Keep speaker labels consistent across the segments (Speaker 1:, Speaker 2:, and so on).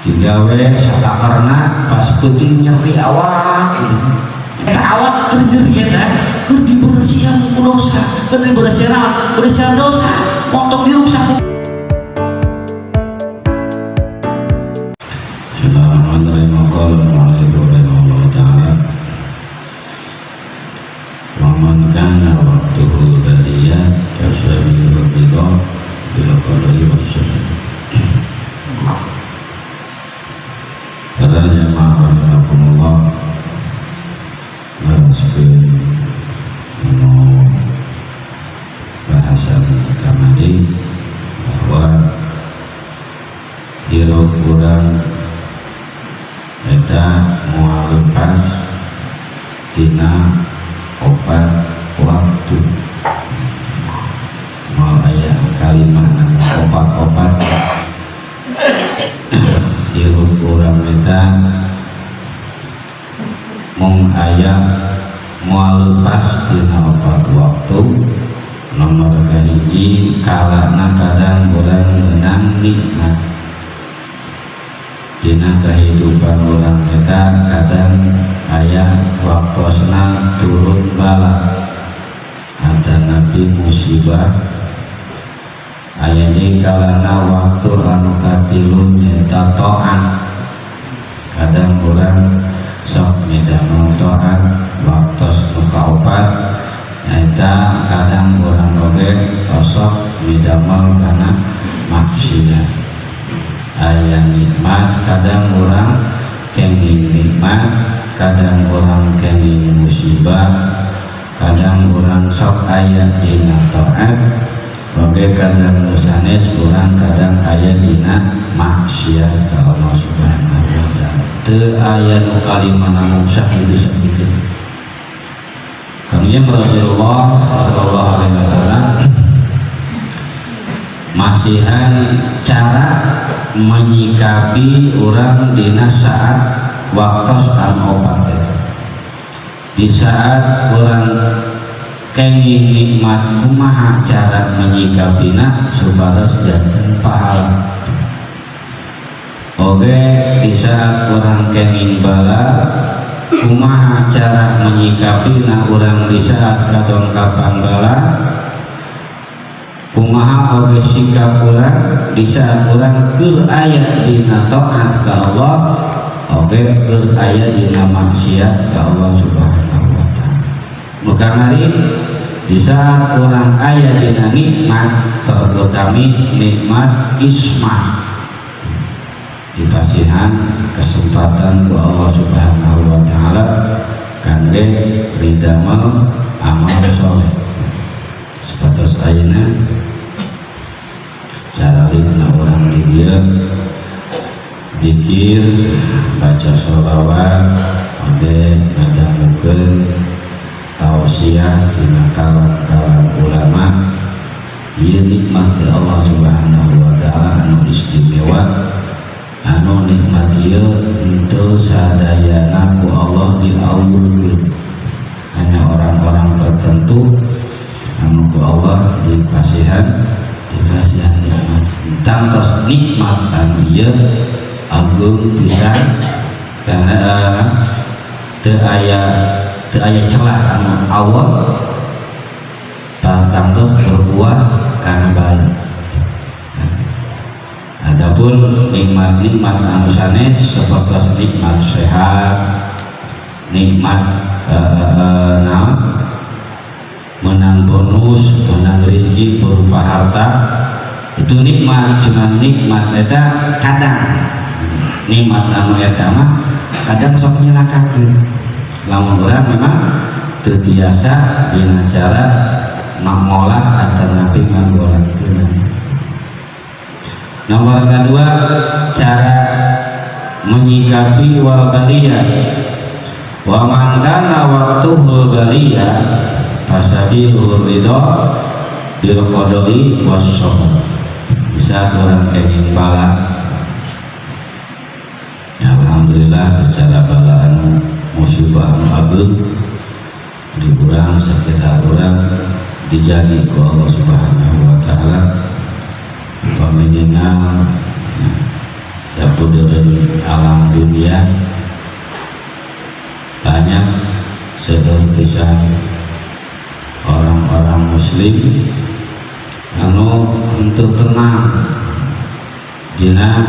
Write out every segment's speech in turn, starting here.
Speaker 1: Digawe satakerna, pas peuting nyeri awak gitu. Eta awak keur nyeri eta keur dibersihan ku dosa, keur dibersihan bersihan dosa, montong diruksak. Bismillahirrahmanirrahim. Qala al-mu'allif rahimahullah ta'ala, wa man kana waqtuhu baliyat fasabiluhu ridha bil qada'i was-sabr. Para jamaah rahimakumullah, neraskeun anu bahasan kamari bahwa hirup urang eta moal lepas tina opat waktu. Moal aya kalimat opat-opat. Hirup urang eta mung aya moal lepas tina opat waktu. Nomor kahiji, kalana kadang urang meunang nikmat dina kehidupan urang eta, kadang aya waktosna turun bala atanapi musibah. Aya deui kalana waktu anu katilu, nyaeta taat. Kadang urang sok midamel taat. Waktos nu kaopat nyaeta kadang urang oge osok midamel kana maksiat. Aya nikmat, kadang urang kenging nikmat, kadang urang kenging musibah, kadang urang sok aya dina taat oge, kadang nu sanes urang kadang aya dina maksiat ka Allah Subhanahu wa Ta'ala. Teu aya nu kalimana mung sakitu sakitu. Kemudian Rasulullah Shallallahu Alaihi Wasallam masihan cara menyikapi urang dina saat waktu anu opat itu. Di saat urang kenging nikmat, kumaha cara menyikapina supados janten pahala? Oke, di saat urang kenging bala, kumaha cara menyikapina urang di saat kadongkapan bala? Kumaha oge sikap urang di saat urang keur aya dina taat ka Allah oge keur aya dina maksiat ka Allah Subhanahu wa Ta'ala? Mukamari di saat urang aya dina nikmat, terutami nikmat ismah, dipasihan kesempatan ku Allah Subhanahu wa Ta'ala kangge ridamel amal soleh. Sepatos ayeuna cara na urang di dieu dikir, baca sholawat, oge ngadangukeun tausiah tina kalam-kalam ulama. Ieu nikmat ti Allah Subhanahu wa Ta'ala anu istimewa, anu nikmat ieu henteu sadayana ku Allah diawurkeun, hanya orang-orang tertentu anu ku Allah dipasihan nikmat. Tangtos nikmat anu ieu agung pisan karena teu aya celah anu awal tangtos berbuah karena baik. Adapun nikmat-nikmat anu sanes seperti nikmat sehat, nikmat naon, menang bonus, menang rezeki berupa harta, itu nikmat, cuman nikmat eta kadang nikmat anu eta mah kadang sok nyelakakeun lamun urang memang teu tiasa dina cara ngolah atau napi ngagolahkeun. Nomor kedua, cara menyikapi wal baliyah. Wa man kana waqtuhul baliyah fasabiluhur ridho bil qada'i was sabr. Bisa urang kenging bala ya, alhamdulillah secara bala anu musibah anu ageung di urang, sekitar urang, dijagi ku Allah Subhanahu wa Ta'ala. Paminingal ya, Kabudureun alam dunia banyak seueur pisan orang-orang muslim anu henteu tenang dina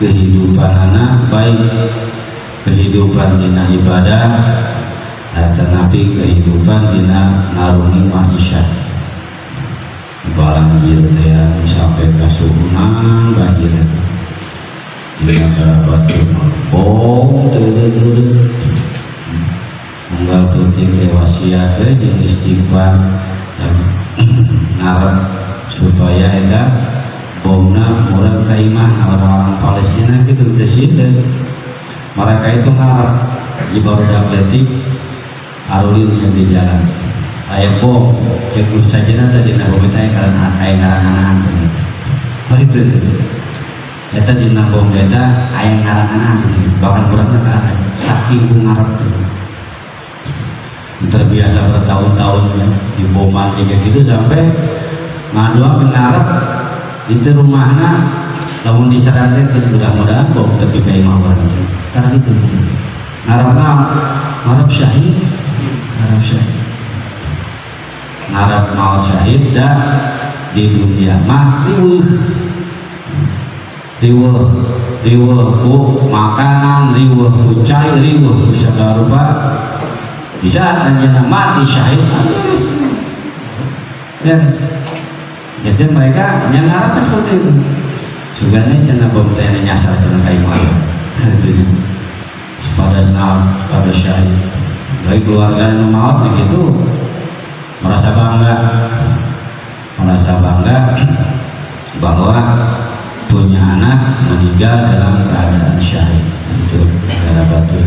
Speaker 1: kehidupanana, baik kehidupan dina ibadah atanapi kehidupan dina ngarungi ma'isyah. Banjir teh sampai ka suhunan banjir dina batur bom teu eureun. Unggal peuting teh wasiat teh jeung istighfar dan ngarep supaya eta bomna murag ka imah orang-orang Palestina gitu. Teu sieun mereka itu ngarep di barudak leutik arulin yang di jalan aya bom, cek nu sajena teh dina bom eta aya ngaran, aya ngaran-ngaranan cenah. Oh, itu eta dina bom eta aya ngaran-ngaranan gitu, bahkan muragna ka saking ku ngarep tuh terbiasa bertahun-tahun ya, di boman kayak gitu sampai ngadoa ngarep itu rumahna lamun diserang teh mudah-mudahan bom tepi ka imah urang teh. Karena itu ngarep naon? Ngarep syahid, ngarep syahid, ngarep mau syahid. Dah di dunia mah riweuh, riweuh, riweuh ku makanan, riweuh ku cai, riweuh ku segala rupa. Bisa anjeunna mati syahid kan beres, beres. Jadi mereka yang harapnya seperti itu. Sugane cenah bom teh nyasar cenah ka imah itu pada naon, pada syahid. Dari keluarga yang maut gitu merasa bangga, merasa bangga bahwa punya anak meninggal dalam keadaan syahid. Itu negara batur.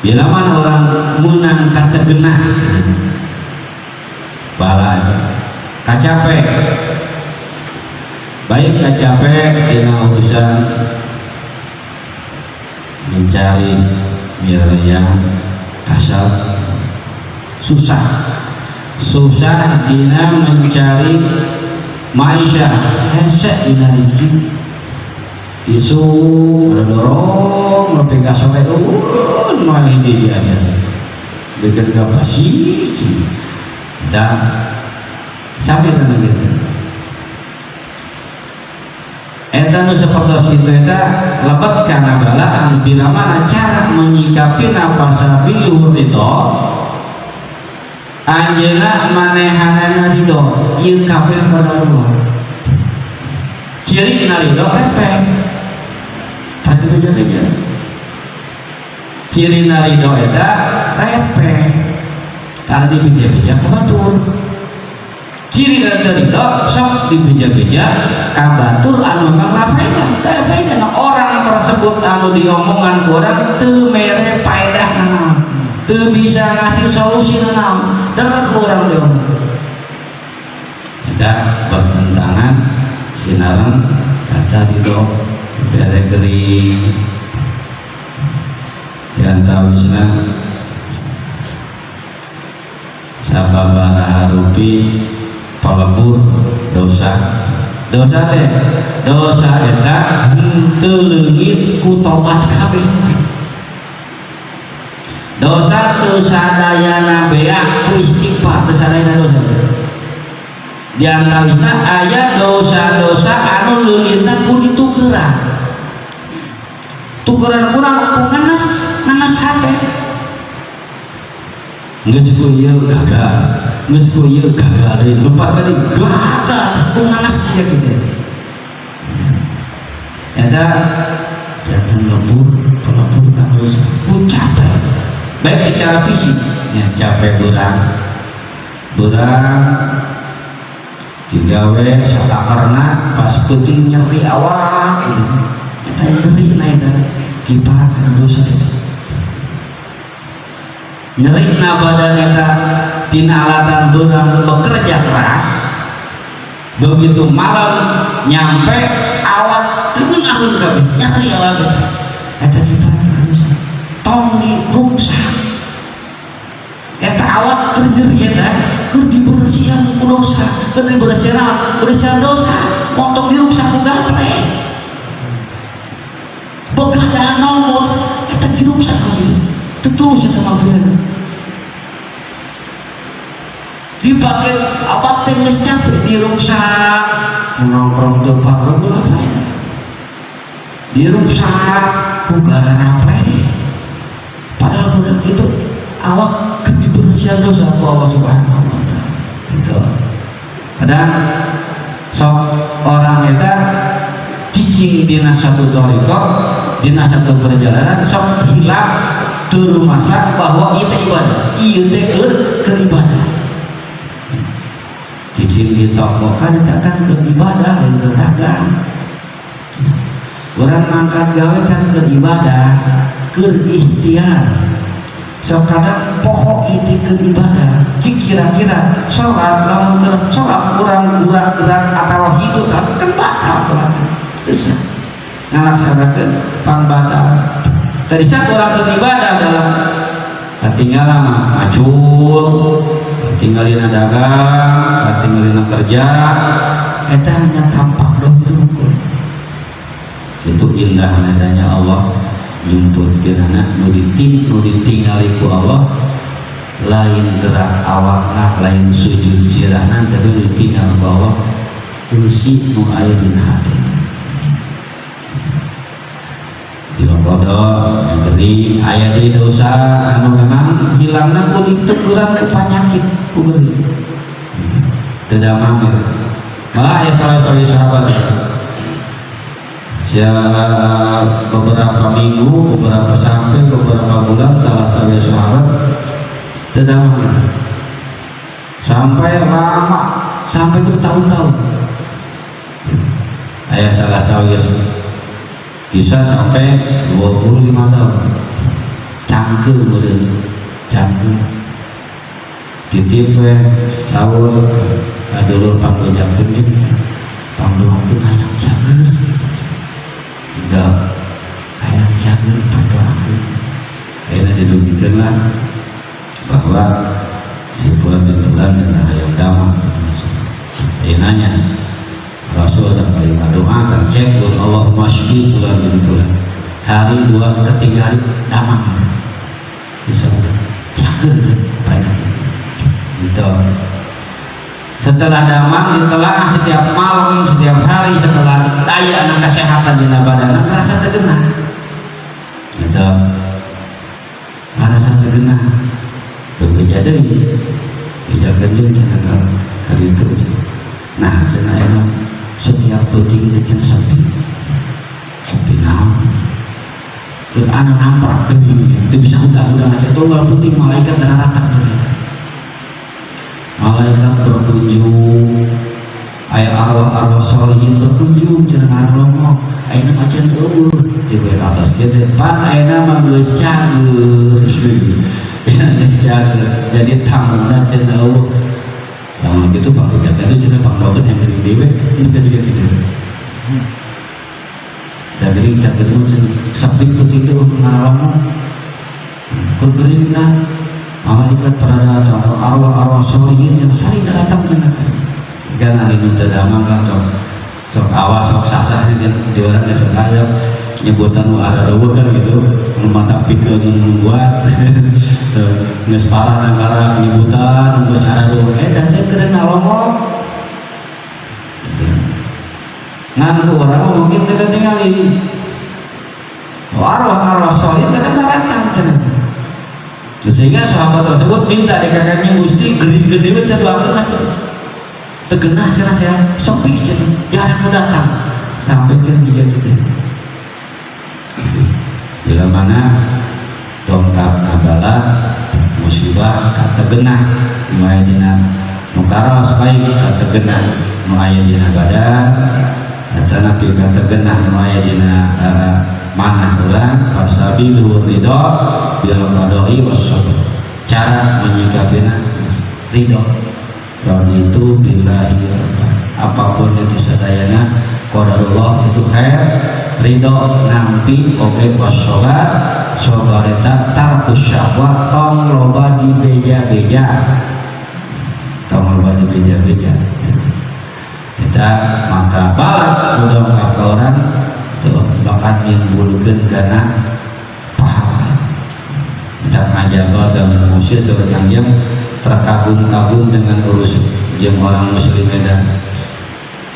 Speaker 1: Bila mana orang menang kategenah gitu, balai kacape, baik kacape dina urusan mencari wilayah kasar, susah, susah dina mencari maisha, hese dina rezeki, isu ada dorong lebih ka sore mah hiji aja bikin kapasi dan sampai tanah gitu. Eta nu sapertos kitu eta lebet kana balaan bila mana cara menyikapi napasabi luhur ridho anjeunna manehanana ridho ieu kabeh pada Allah. Ciri na ridho repeh tadi beja-beja. Ciri na ridho eta repeh karena dibeja-beja ka batur. Ciri na ridho sok dibeja-beja ka batur anu memang la faedah, teu faedah. Nah, orang tersebut anu diomongan ku urang teu mere faedah nanaon, teu bisa ngasih solusi nanaon, derek ku urang diomongkeun. Eta bertentangan sinaran kata ridho bere gering. Di antawisna sababaraha rupi pelebur dosa. Dosa teh, dosa eta henteu leungit ku tobat kabeh. Dosa teu sadayana beak ku istighfar, teu sadayana dosa. Di antawisna aya dosa-dosa anu leungitna ku ditukeran, tukeran kurang ku ngenes, ngenes hate. Geus ku ieu gagal, geus ku ieu gagal deui, lupa tadi gagal ku ngenes kieu gitu. Eta jantan lebur, pelebur kan dosa ku capek, baik secara fisik ya capek, beurang beurang digawe satakerna, pas peuting nyeri awak gitu. Eta nyeri na, eta kiparat kana dosa. Nyeri na badan eta tina alatan beurang bekerja keras. Begitu malam nyampe awak teu ngeunaheun kabeh, nyeri awak gitu. Eta kiparat kana dosa. Tong diruksak eta awak keur nyeri, eta keur dibersihan ku dosa, keur dibersihan, bersihan dosa. Montong diruksak ku gaple. Diruksak lagi tetulus eta mah. Dipakai awak teh geus capek diruksak, nongkrong teu pareuh apa ya, diruksak ku gararaple, padahal budak itu awak dibersihan dosa ku Allah Subhanahu wa Ta'ala gitu. Kadang sok orang eta cicing dina satu thoriqoh, dina satu perjalanan, sok hilang teu masa bahwa itu ibadah, ieu teh keur ibadah. Cicing di toko kan eta kan keur ibadah, lain keur dagang. Orang mangkat gawe kan keur ibadah, keur ikhtiar. Sok kadang pokok itu keur ibadah. Cik kira-kira sholat, lamun keur sholat kurang gerak-gerak atau hidup kan kan batal sholat. Terus ngalaksanakeun pangbatal. Tadi saat orang keur ibadah dalam ketinggalan mah macul, ketinggalin dagang, ketinggalin kerja, eta hanya tampak dohir. Itu indah netanya Allah nyumputkeunana nu diting nu ditingali ku Allah lain gerak awakna, lain sujud sirahna, tapi nu ditinggal ku Allah fungsi nu aya dina hati. Di kodok yang aya di dosa anu memang hilangna ku ditukuran ku panyakit, ku gering teu damang. Malah aya salah satu sahabat ya, beberapa minggu, beberapa sampai beberapa bulan, salah satu sahabat tidak sampai lama, sampai bertahun-tahun. Ayah salah satu kisah sampai 25 tahun cangkeul meureun, cangkeul titip we sahur ka dulur, pangbejakeun jeung pangdoakeun hayang cager. Udah hayang cager, pangdoakeun. Akhirnya didugikeun lah bahwa si fulan bin fulan dan hayang damang. Akhirnya nanya Rasul, sekali ngadoa kan cek, "Allahumma syfi fulan bin fulan." Hari dua ketiga hari damang itu, cager banyak gitu. Setelah damang ditelaah setiap malam, setiap hari setelah daya anak kesehatan di badan ngerasa terkena gitu, ngerasa terkena. Berbeda deui, bejakeun jeung cenah ka kaditu. Nah, cenah emang setiap peuting itu cenah sepi sepi. Naon? Keur anak namprak geuning itu bisa udah-udah aja tunggal peuting malaikat dan ratang cenah. Malaikat berkunjung, aya arwah-arwah solihin berkunjung cenah ngarolongok. Ayeuna macan eueuh di atas kieu pan, ayeuna mah geus cager ya, geus cager, jadi tamuna cenah eueuh. Lamun gitu Pak Budak itu cenah pangdokeun yang gering dewe itu kan juga gitu. Da gering cager mah cenah sepi peuting teh ngarolongok. Keur gering kan malaikat pada datang, arwah-arwah solihin cenah saling datang cenah. Kan hari nu teu damang kan sok sok awas, sok sasah kan di orang sok aya nyebutan nu arareuweuh kan gitu, nu mata pikeun nungguan geus parah nangkara nyebutan nu geus arareuweuh eh da teh keur ngalongok gitu. Ngan ku urang mah mungkin teu katingali arwah-arwah solihin kadang datang cenah, sehingga sahabat tersebut minta di kakaknya, "Gusti, gering-gering we cenah, doakeun cenah tegenah cenah, saya sepi cenah, jarang mau datang." Sampai ke juga gitu. Bila mana tongkap nabala musibah kategenah nu aya dina nu karaos, baik kategenah nu aya dina badan atanapi kategenah nu aya dina manah urang, fasabilu ridho bil qada'i was sabr. Cara menyikapina ridho, raditu billahi rabban, apapun itu sadayana qadarullah itu khair, ridho nampi oge. Wassabar, sabar eta tarkus syahwat, tong loba di beja-beja, tong loba di beja-beja eta. Maka balak nu dongkap ka urang tuh bakal nimbulkeun kana pahala. Mata ajaba dan manusia saur Kangjeng terkagum-kagum dengan urus jeung orang muslim eta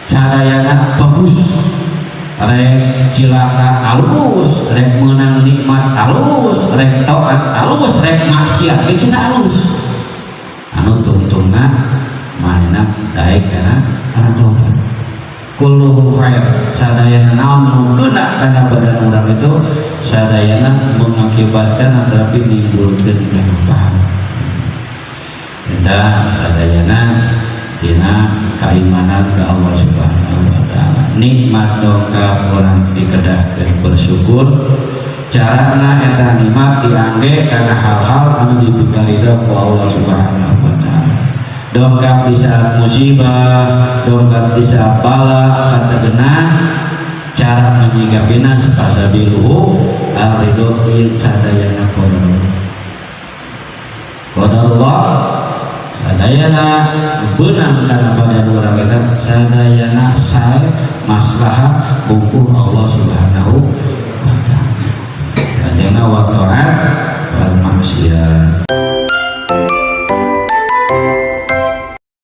Speaker 1: sadayana bagus, rek cilaka alus, rek menang nikmat alus, rek taat alus, rek maksiat ge cenah alus, anu tungtungna manehna daek kana tobat. Kulluhu khair, sadayana naon nu kena kana badan urang itu sadayana mengakibatkan atau nimbulkeun kana pahala. Eta sadayana tina keimanan ke Allah Subhanahu wa Taala. Nikmat dongkap urang dikedahkeun bersyukur, carana eta nikmat diangge kana hal-hal anu dipikaridho ku Allah Subhanahu wa Taala. Dongkap di saat musibah, dongkap di saat bala kategena, cara menyikapinya fasabiluhu ar-ridho, ieu sadayana qadarullah. Qadarullah, sadayana beunang kana badan urang eta sadayana sae, maslahat bungkuh Allah Subhanahu wa Taala. Sadayana wa ta'at wal maksiat.